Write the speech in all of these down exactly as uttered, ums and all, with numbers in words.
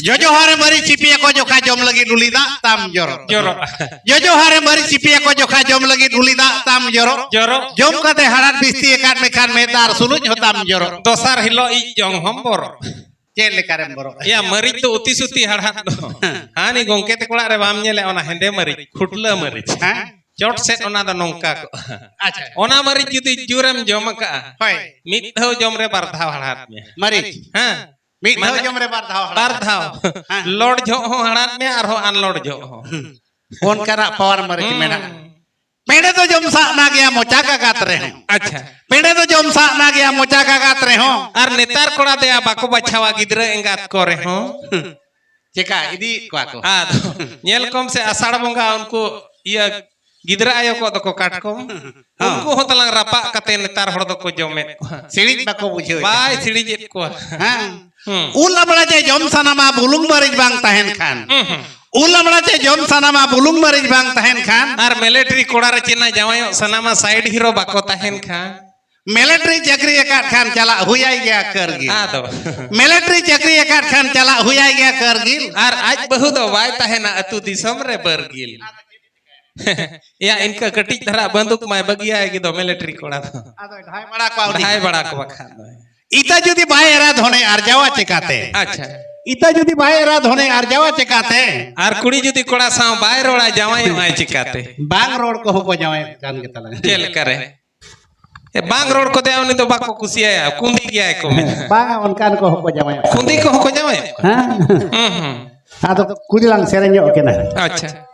ᱡᱚᱡᱚ ᱦᱟᱨᱮ ᱢᱟᱹᱨᱤᱪ ᱥᱤᱯᱤᱭᱟᱠᱚ ᱡᱚᱠᱷᱟ ᱡᱚᱢ ᱞᱟᱹᱜᱤᱫ ᱩᱞᱤ ᱫᱟᱜ ᱛᱟᱢ ᱡᱚᱨᱚᱜ᱾ ᱡᱚᱨᱚᱜ᱾ ᱡᱚᱡᱚ ᱦᱟᱨᱮ ᱢᱟᱹᱨᱤᱪ ᱥᱤᱯᱤᱭᱟᱠᱚ ᱡᱚᱠᱷᱟ ᱡᱚᱢ ᱞᱟᱹᱜᱤᱫ ᱩᱞᱤ ᱫᱟᱜ ᱛᱟᱢ ᱡᱚᱨᱚᱜ᱾ ᱡᱚᱨᱚᱜ᱾ ᱡᱚᱢ ᱠᱟᱛᱮ ᱦᱟᱲᱟᱫ ᱵᱤᱥᱛᱤ ᱟᱠᱟᱫ ᱢᱮᱠᱷᱟᱱ ᱢᱮᱫ ᱫᱟᱜ ᱥᱩᱞᱩᱡ ᱦᱚᱸ ᱛᱟᱢ ᱡᱚᱨᱚᱜ᱾ ᱫᱚᱥᱟᱨ ᱦᱤᱞᱳᱜ ᱤᱡ ᱡᱚᱝ ᱦᱚᱸᱢ ᱵᱚᱨᱚᱜ᱾ ᱪᱮᱫ ᱞᱮᱠᱟ ᱨᱮᱢ ᱵᱚᱨᱚᱜᱼᱟ? ᱭᱟ, ᱢᱟᱹᱨᱤᱪ ᱫᱚ ᱩᱛᱤ ᱥᱩᱛᱤ ᱦᱟᱲᱦᱟᱫ ᱫᱚ᱾ ᱦᱮᱸ᱾ ᱦᱟᱹᱱᱤ ᱜᱚᱝᱠᱮ ᱛᱮᱠᱚ ᱚᱲᱟᱜ ᱨᱮ ᱵᱟᱢ ᱧᱮᱞᱮᱫ, ᱚᱱᱟ ᱦᱮᱸᱫᱮ ᱢᱟᱹᱨᱤᱪ, ᱠᱷᱩᱴᱞᱟᱹ ᱢᱟᱹᱨᱤᱪ᱾ ᱦᱮᱸ᱾ ᱪᱚᱴ ᱥᱮᱫ ᱚᱱᱟ ᱫᱚ ᱱᱚᱝᱠᱟ ᱠᱚᱜᱼᱟ᱾ ᱟᱪᱪᱷᱟ᱾ ᱚᱱᱟ ᱢᱟᱹᱨᱤᱪ ᱡᱩᱫᱤ ᱡᱳᱨᱮᱢ ᱡᱚᱢ ᱟᱠᱟᱜᱼᱟ, ᱦᱳᱭ᱾ ᱢᱤᱫ ᱫᱷᱟᱣ ᱡᱚᱢ ᱨᱮ ᱵᱟᱨ ᱫᱷᱟᱣ ᱦᱟᱲᱦᱟᱫ ᱢᱮᱭᱟ᱾ ᱢᱟᱹᱨᱤᱪ? ᱦᱮᱸ᱾ ᱢᱤᱫ ᱫᱷᱟᱣ ᱢᱟᱱᱮ ᱡᱚᱢ ᱨᱮ ᱵᱟᱨ ᱫᱷᱟᱣ ᱦᱟᱲᱦᱟᱫ? ᱵᱟᱨ ᱫᱷᱟᱣ᱾ ᱦᱮᱸ᱾ ᱞᱚᱰ ᱡᱚᱦᱚᱜ ᱦᱚᱸ ᱦᱟᱲᱦᱟᱫ ᱢᱮᱭᱟ, ᱟᱨᱦᱚᱸ ᱟᱱᱞᱚᱰ ᱡᱚᱦᱚᱜ ᱦᱚᱸ᱾ ᱦᱩᱸ᱾ ᱚᱱᱠᱟᱱᱟᱜ ᱯᱟᱣᱟᱨ ᱢᱟᱹᱨᱤᱪ ᱦᱩᱸ᱾ ᱢᱮᱱᱟᱜᱼᱟ᱾ ᱯᱮᱸᱰᱮ ᱫᱚ ᱡᱚᱢ ᱥᱟᱜᱱᱟ ᱜᱮᱭᱟ ᱢᱚᱪᱟ ᱜᱟᱜᱟᱛ ᱨᱮᱦᱚᱸ᱾ ᱟᱪᱪᱷᱟ᱾ ᱯᱮᱸᱰᱮ ᱫᱚ ᱡᱚᱢ ᱥᱟᱜᱱᱟ ᱜᱮᱭᱟ ᱢᱚᱪᱟ ᱜᱟᱜᱟᱛ ᱨᱮᱦᱚᱸ᱾ ᱟᱨ ᱱᱮᱛᱟᱨ ᱠᱚᱲᱟ ᱫᱚᱭᱟ ᱵᱟᱠᱚ ᱵᱟᱪᱷᱟᱣᱟ ᱜᱤᱫᱽᱨᱟᱹ ᱮᱸᱜᱟᱛ ᱠᱚᱨᱮ ᱦᱚᱸ᱾ ᱪᱮᱠᱟ ᱤᱫᱤᱭᱮᱫ ᱠᱚᱣᱟ ᱠᱚ? ᱟᱫᱚ ᱧᱮᱞ ᱠᱚᱢ ᱥᱮ, ᱟᱥᱟᱲ ᱵᱚᱸᱜᱟ ᱩᱱᱠᱩ ᱤᱭᱟᱹ ᱜᱤᱫᱽᱨᱟᱹ ᱟᱭᱳ ᱠᱚ ᱫᱚᱠᱚ ᱠᱟᱴᱠᱚᱢ, ᱦᱚᱸ᱾ ᱩᱱᱠᱩ ᱦᱚᱸ ᱛᱟᱞᱟᱝ ᱨᱟᱯᱟᱜ ᱠᱟᱛᱮ ᱱᱮᱛᱟᱨ ᱦᱚᱲ ᱫᱚᱠᱚ ᱡᱚᱢᱮᱫ ᱠᱚᱣᱟ᱾ ᱥᱤᱲᱤᱡ ᱵᱟᱠᱚ ᱵᱩᱡᱷᱟᱹᱣᱮᱫ ᱵᱟᱭ ᱠᱟᱱᱟ᱾ ᱥᱤᱲᱤᱡᱮᱫ ᱠᱚᱣᱟ᱾ ᱦᱮᱸ᱾ ᱦᱩᱸ᱾ ᱩᱞ ᱟᱢᱲᱟ ᱪᱮ ᱡᱚᱢ ᱥᱟᱱᱟᱢᱟ ᱵᱩᱞᱩᱝ ᱢᱟᱹᱨᱤᱪ ᱵᱟᱝ ᱛᱟᱦᱮᱱ ᱠᱷᱟᱱ᱾ ᱦᱩᱸ, ᱦᱩᱸ᱾ ᱩᱞ ᱟᱢᱲᱟ ᱪᱮ ᱡᱚᱢ ᱥᱟᱱᱟᱢᱟ ᱵᱩᱞᱩᱝ ᱢᱟᱹᱨᱤᱪ ᱵᱟᱝ ᱛᱟᱦᱮᱱ ᱠᱷᱟᱱ᱾ ᱟᱨ ᱢᱤᱞᱤᱴᱟᱨᱤ ᱠᱚᱲᱟ ᱨᱮ ᱪᱮ ᱱᱟ ᱡᱟᱶᱟᱭᱚᱜ ᱥᱟᱱᱟᱢᱟ ᱥᱟᱭᱤᱰ ᱦᱤᱨᱳ ᱵᱟᱠᱚ ᱛᱟᱦᱮᱱ ᱠᱷᱟᱱ᱾ ᱢᱤᱞᱤᱴᱟᱨᱤ ᱪᱟᱹᱠᱨᱤ ᱟᱠᱟᱫ ᱠᱷᱟᱱ ᱪᱟᱞᱟᱜ ᱦᱩᱭᱟᱭ ᱜᱮᱭᱟ ᱠᱟᱨᱜᱤᱞ᱾ ᱟᱫᱚ᱾ ᱢᱤᱞᱤᱴᱟᱨᱤ ᱪᱟᱹᱠᱨᱤ ᱟᱠᱟᱫ ᱠᱷᱟᱱ ᱪᱟᱞᱟᱜ ᱦᱩᱭᱟᱭ ᱜᱮᱭᱟ ᱠᱟᱨᱜᱤᱞ᱾ ᱟᱨ ᱟᱡ ᱵᱟᱹᱦᱩ ᱫᱚ ᱵᱟᱭ ᱛᱟᱦᱮᱱᱟ ᱟᱹᱛᱩ ᱫᱤᱥᱚᱢ ᱨᱮ ᱵᱟᱹᱨᱜᱤᱞ᱾ ᱮᱭᱟ, ᱤᱱᱠᱟᱹ ᱠᱟᱹᱴᱤᱡ ᱫᱷᱟᱨᱟ ᱵᱟᱹᱱᱫᱩᱠ ᱢᱟᱭ ᱵᱟᱹᱜᱤᱭᱟᱭ ᱜᱮ ᱫᱚ ᱢᱤᱞᱤᱴᱟᱨᱤ ᱠᱚᱲᱟ ᱫᱚ᱾ ᱟᱫᱚᱭ ᱰᱷᱟᱭ ᱵᱟᱲᱟ ᱠᱚᱣᱟ ᱩᱱᱤ᱾ ᱰᱷᱟᱭ ᱵᱟᱲᱟ ᱠᱚᱣᱟ ᱠᱷᱟᱱ ᱫᱚ᱾ ᱤᱛᱟᱹ ᱡᱩᱫᱤ ᱵᱟᱭ ᱮᱨᱟ ᱫᱷᱚᱱᱮ ᱟᱨᱡᱟᱣᱟ ᱪᱮᱠᱟᱛᱮ? ᱟᱪᱪᱷᱟ᱾ ᱤᱛᱟᱹ ᱡᱩᱫᱤ ᱵᱟᱭ ᱮᱨᱟ ᱫᱷᱚᱱᱮ ᱟᱨᱡᱟᱣᱟ ᱪᱮᱠᱟᱛᱮ? ᱟᱨ ᱠᱩᱲᱤ ᱡᱩᱫᱤ ᱠᱚᱲᱟ ᱥᱟᱶ ᱵᱟᱭ ᱨᱚᱲᱟ, ᱡᱟᱶᱟᱭᱚᱜᱼᱟᱭ ᱪᱮᱠᱟᱛᱮ? ᱵᱟᱝ ᱨᱚᱲ ᱠᱚᱦᱚᱸ ᱠᱚ ᱡᱟᱶᱟᱭᱚᱜ ᱠᱟᱱ ᱜᱮ ᱛᱟᱞᱟᱝ᱾ ᱪᱮᱫ ᱞᱮᱠᱟᱨᱮ? ᱮ, ᱵᱟᱝ ᱨᱚᱲ ᱠᱚᱫᱚ ᱩᱱᱤ ᱫᱚ ᱵᱟᱠᱚ ᱠᱩᱥᱤᱭᱟᱭᱟ, ᱠᱩᱸᱫᱤ ᱜᱮᱭᱟᱭ ᱠᱚ ᱢᱮᱱᱟ᱾ ᱵᱟᱝᱟ, ᱚᱱᱠᱟᱱ ᱠᱚᱦᱚᱸ ᱠᱚ ᱡᱟᱶᱟᱭᱚᱜ ᱠᱟᱱᱟ᱾ ᱠᱩᱸᱫᱤ ᱠᱚᱦᱚᱸ ᱠᱚ ᱡᱟᱶᱟᱭᱚᱜ ᱠᱟᱱᱟ? ᱦᱮᱸ᱾ ᱦᱩᱸ, ᱦᱩᱸ᱾ ᱟᱫᱚ ᱠᱩᱲᱤ ᱞᱟᱝ ᱥᱮᱨᱮᱧ ᱧᱚᱜ ᱠᱤᱱᱟ᱾ ᱟᱪᱪᱷᱟ᱾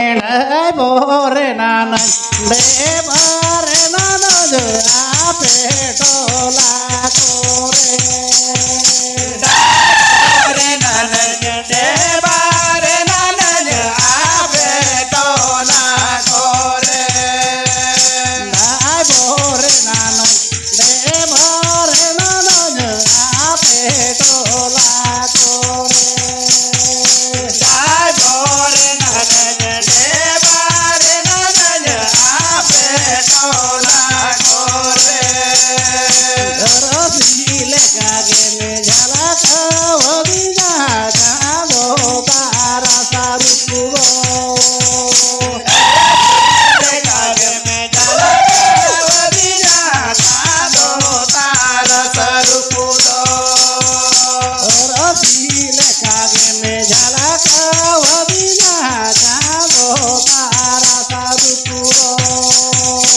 ᱮᱲᱟᱭ ᱵᱚᱨᱮ ᱱᱟᱱᱟᱧ, ᱫᱮᱵᱟᱨᱮ ᱱᱟᱱᱟᱧ, ᱟᱯᱮ ᱴᱚᱞᱟ ᱠᱚᱨᱮ᱾ ᱫᱮᱵᱟᱨᱮ ᱱᱟᱱᱟᱧ, ᱫᱮᱵᱟᱨᱮ ᱱᱟᱱᱟᱧ, ᱟᱯᱮ ᱴᱚᱞᱟ ᱠᱚᱨᱮ᱾ ᱫᱮᱵᱟᱨᱮ ᱱᱟᱱᱟᱧ, ᱫᱮᱵᱟᱨᱮ ᱱᱟᱱᱟᱧ, ᱟᱯᱮ ᱴᱚᱞᱟ ᱠᱚᱨᱮ᱾ ᱞᱮᱠᱟ ᱜᱮᱢ ᱡᱷᱟᱞᱠᱟᱣ ᱟᱹᱫᱤᱧᱟ ᱪᱟᱸᱫᱚ ᱛᱟᱨᱟ ᱥᱟᱹᱫᱷᱩ ᱯᱩᱨᱚᱱ᱾